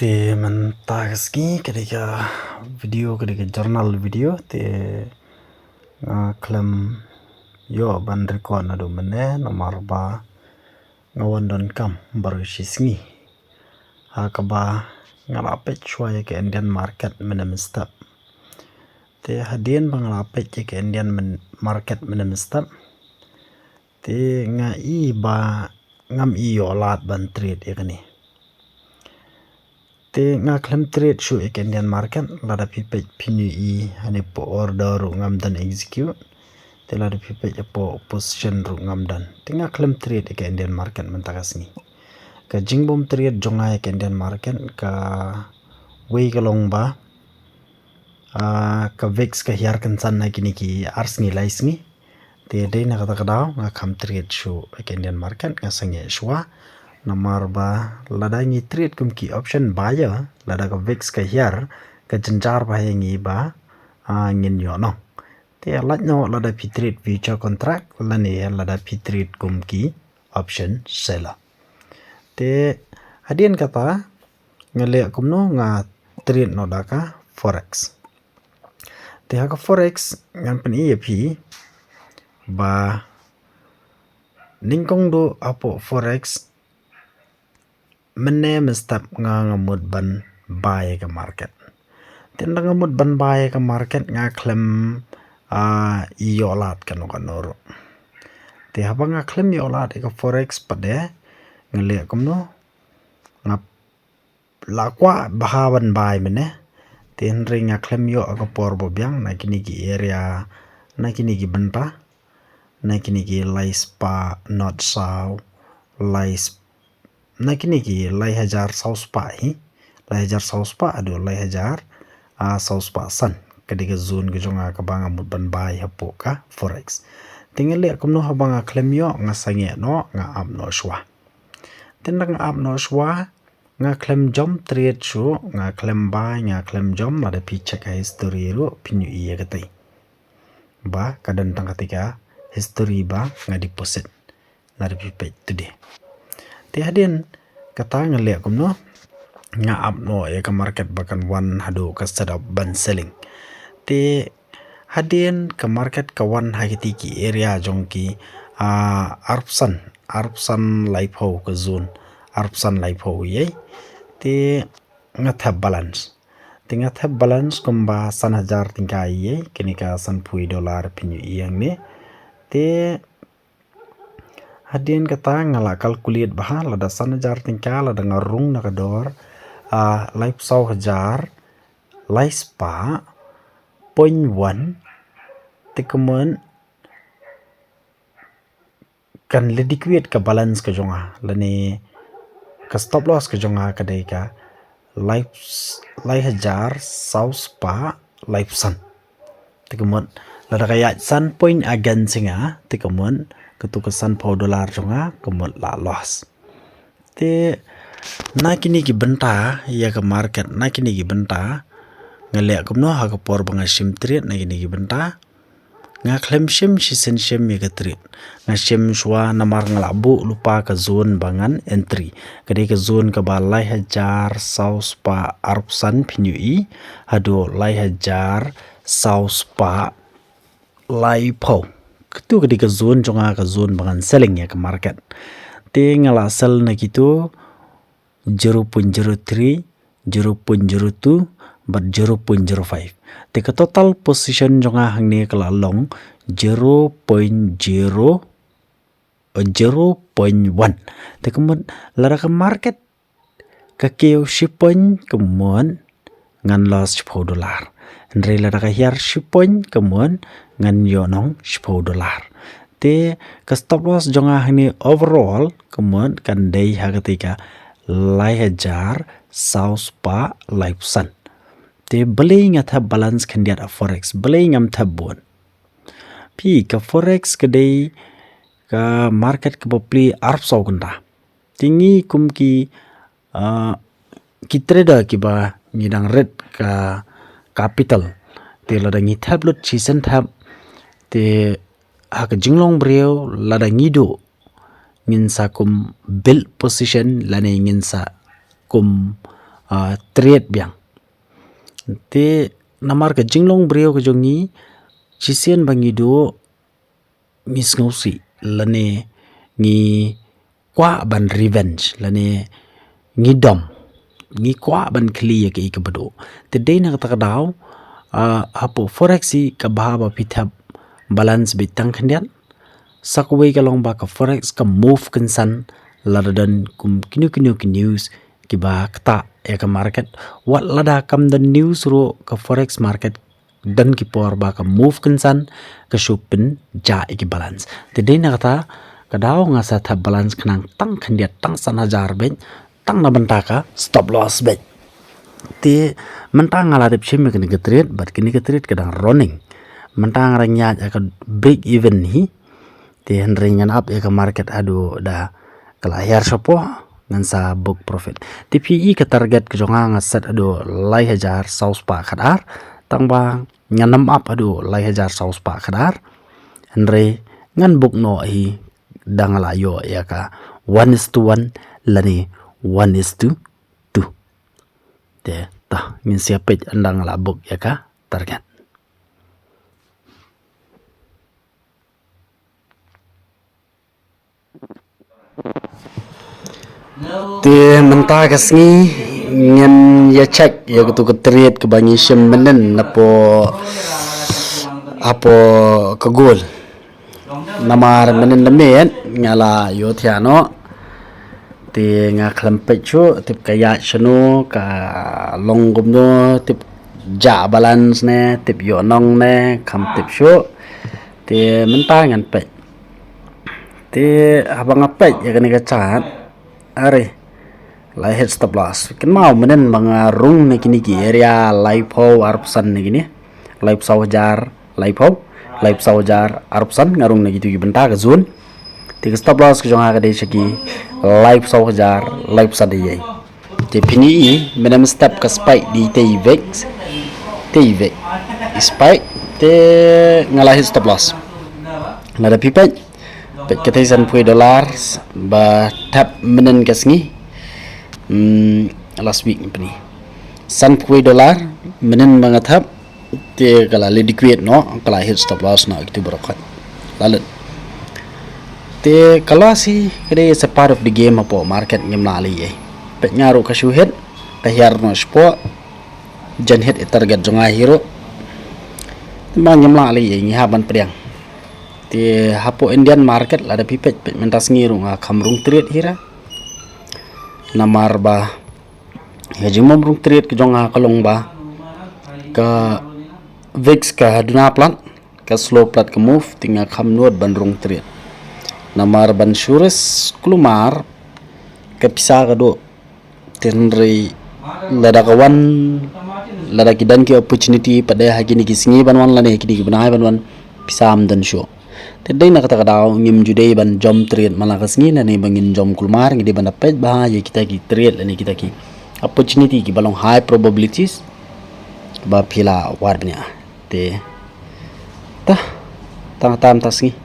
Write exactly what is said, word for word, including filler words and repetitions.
Te mynta ka sngi ka dei ka video, ka dei ka journal video, te nga khlem ïoh ban record naduh mynne namar ba nga wan donkam baroh shi sngi. Ha kaba nga la peit shuwa ïa ka Indian market mynne mynstep. Te hadien ba nga la peit ïa ka Indian myn-, market mynne mynstep, te nga i ba ngam i ïoh lad ban trade ïa kane. Te nga khlem trade shuh ïa ka Indian market, lada phi peit phin ïohi hangne hapoh order ruh ngam don execute. Te lada phi peit hapoh position ruh ngam don. Te nga khlem trade ïa ka Indian market mynta ka sngi. Ka jingbym trade jong nga ïa ka Indian market kawei ka long ba, ah, ka VIX ka hiar kynsan na kine ki ar sngi lai sngi. Te dei na kata ka daw nga khlem trade shuh ïa ka Indian market, nga sangeh shuwa. Namar ba lada ngi trade kum ki option buyer, lada ka VIX ka hiar, ka jynjar bha ïa ngi ba, ah, ngin ïoh nong. Te lait noh lada phi trade future contract, lane lada phi trade kum ki option seller. Te hadien kata nga leh kumno, nga trade noh da ka forex. Te ha ka forex ngan pyni ïa phi ba nyngkong duh hapoh forex mynne mynstep nga nga mut ban buy ïa ka market. Te ynda nga mut ban buy ïa ka market nga khlem, ah, ïoh lad kano kano ruh. Te haba nga khlem ïoh lad ïa ka forex pat de nga leh kumno, nga la kwah bha ban buy mynne. Te hynrei nga khlem ïoh ha ka por ba biang na kine ki area, na kine ki bynta, na kine ki lai spah nod saw, lai sp-, na kine ki lai hajar saw spah hi, lai hajar saw spah haduh lai hajar, ah, saw spah san. Ka dei ka zone ka jong nga kaba nga mut ban buy hapoh ka forex. Te nga leh kumno, haba nga khlem ïoh nga sangeh noh, nga ap noh shuwa. Te ynda nga ap noh shuwa, nga khlem jump trade shuh, nga khlem buy, nga khlem jump, lada phi check ha history ruh phin ïohi ïa katei. Ba ka don tang katei ka history ba nga deposit, lada phi peit today. Te hadien kata nga leh kumno, nga ap noh ïa ka market ba kan wan haduh ka setup ban selling. Te hadien ka market ka wan ha kiti ki area jong ki, ah, arphew san, arphew san laiphew ka zone, arphew san laiphew ïa. Te nga thep balance. Te nga thep balance kumba san hajar tyngka ïa, kane ka sanphew dollar phin ïohi hangne. Te hadien kata nga la calculate bha, lada san hajar tyngka, lada nga rung na ka dor, ah, laiphew saw hajar lai spah point one, te kumno kan liquidate ka balance ka jong nga, lane ka stop loss ka jong nga ka dei ka lai, lai hajar saw spah laiphew san. Te kumno lada ka ïaid san point against nga, te kumno katu ka sanphew dollar jong nga kumno la loss. Te na kine ki bynta ïa ka market, na kine ki bynta nga leh kumno, ha ka por ba nga shim trade na kine ki bynta, nga khlem shim shisien shim ïa ka trade. Nga shim shuwa namar nga la buh lypa ka zone ba ngan entry. Ka dei ka zone kaba lai hajar saw spah arphew san phin ïohi, haduh lai hajar saw spah laiphew. Katu ka dei ka zone jong nga, ka zone ba ngan selling ïa ka market. Te nga la sell na kitu zero point zero three, zero point zero two bad zero point zero five. Te ka total position jong nga hangne ka la long zero point zero, eh, zero point one. Te kumno lada ka market ka kiew shi point kumno ngan loss shiphew dollar. Hynrei lada ka hiar shi point kumno ngan ïoh nong shiphew dollar. Te ka stop loss jong nga hangne overall kumno kan dei ha katei ka lai hajar saw spah laiphew san. Te balei nga thep balance khyndiat ha forex, balei ngam thep bun? Phi, ka forex ka dei ka market kaba plie arphew saw kynta. Te ngi kum ki, ah, ki trader kiba ngi dang rit ka capital, te lada ngi thep lut shisien thep, te ha ka jinglong briew lada ngi duh, ngin sa kum build position lane ngin sa kum, ah, trade biang. Te namar ka jinglong briew ka jong ngi, shisien ba ngi duh, ngi sngewsih lane ngi kwah ban revenge lane ngi dom, ngi kwah ban khlieh ïa kaei kaba duh. Te dei na kata ka daw, ah, hapoh forex hi kaba haba phi thep balance beit tang khyndiat. Sa kawei ka long ba ka forex ka move kynsan lada don kum kino kino ki news kiba ktah ïa ka market. Wat lada kam don news ruh, ka forex market don ki por ba ka move kynsan, ka shu pynjah ïa ki balance. Te dei na kata ka daw nga sa thep balance khnang tang khyndiat, tang san hajar beit, tang na bynta ka stop loss beit. Te mynta nga la dep shim ïa kane ka trade, bad kane ka trade ka dang running. Mynta nga dang ïaid ïa ka break even hi. Te hynrei ngan ap ïa ka market haduh da ka la hiar shapoh, ngan sa book profit. Te phi i ka target ka jong nga, nga set haduh lai hajar saw spah khadar. Tang ba ngan ym ap haduh lai hajar saw spah khadar. Hynrei ngan book noh hi da nga la ïoh ïa ka one is to one lane one is to two. Te ta ngin sa peit ynda nga la book ïa ka target. Te mynta ka sngi ngin ïa check ïa katu ka trade kaba ngi shim mynnin napoh, hapoh ka gold. Namar mynnin da miet nga la ïohthiah noh. Te nga khlem peit shuh, tip ka ïaid shano, ka long kumno, tip jah balance ne, tip ïoh nong ne, kham tip shuh. Te mynta ngan peit. Te haba nga peit ïa kane ka chart, are, la hit stop loss. Kynmaw mynnin ba nga rung na kine ki area laiphew arphew san na kine. Laiphew saw hajar laiphew, laiphew saw hajar arphew san, nga rung na kitu ki bynta ka zone. Te ka stop loss ka jong nga ka dei sha ki laiphew saw hajar laiphew san ïa. Te phin i mynnin step ka spike dei te i vek, te i vek. I spike te nga la hit stop loss. Lada phi peit, peit katei sanphew dollar ba thep mynnin ka sngi. Hmm, last week phi. Sanphew dollar mynnin ba nga thep, te ka la liquidate noh, ka la hit stop loss noh kitu baroh khoit. La lut. Te ka loss hi ka dei, it's a part of the game hapoh market, ngim lah leh ei. Peit nga ruh ka shu hit, ka hiar noh shapoh. Jan hit ïa target jong nga hi ruh. Te ma ngim lah leh ei, ngi hap ban pdiang. Te hapoh Indian market lada phi peit, peit mynta sngi ruh nga kham rung trade hi ra. Namar ba ka jingbym rung trade ka jong nga ka long ba ka vix ka duna plat, ka slow plat ka move, te nga kham nud ban rung trade. Namar ban shu risk kulmar, ka pisa ka duh. Te hynrei lada ka wan, lada ki don ki opportunity pat de ha kine ki sngi ban wan lane ha kine ki bnai ban wan, pisa ym don shuh. Te dei na kata ka daw ngim ju dei ban jump trade man la ka sngi, lane ba ngin jump kulmar, ngi dei ban da peit bha ïa kita ki trade lane kita ki opportunity kiba long high probabilities ba phi lah wad bniah. Te ta, tang tam ta sngi.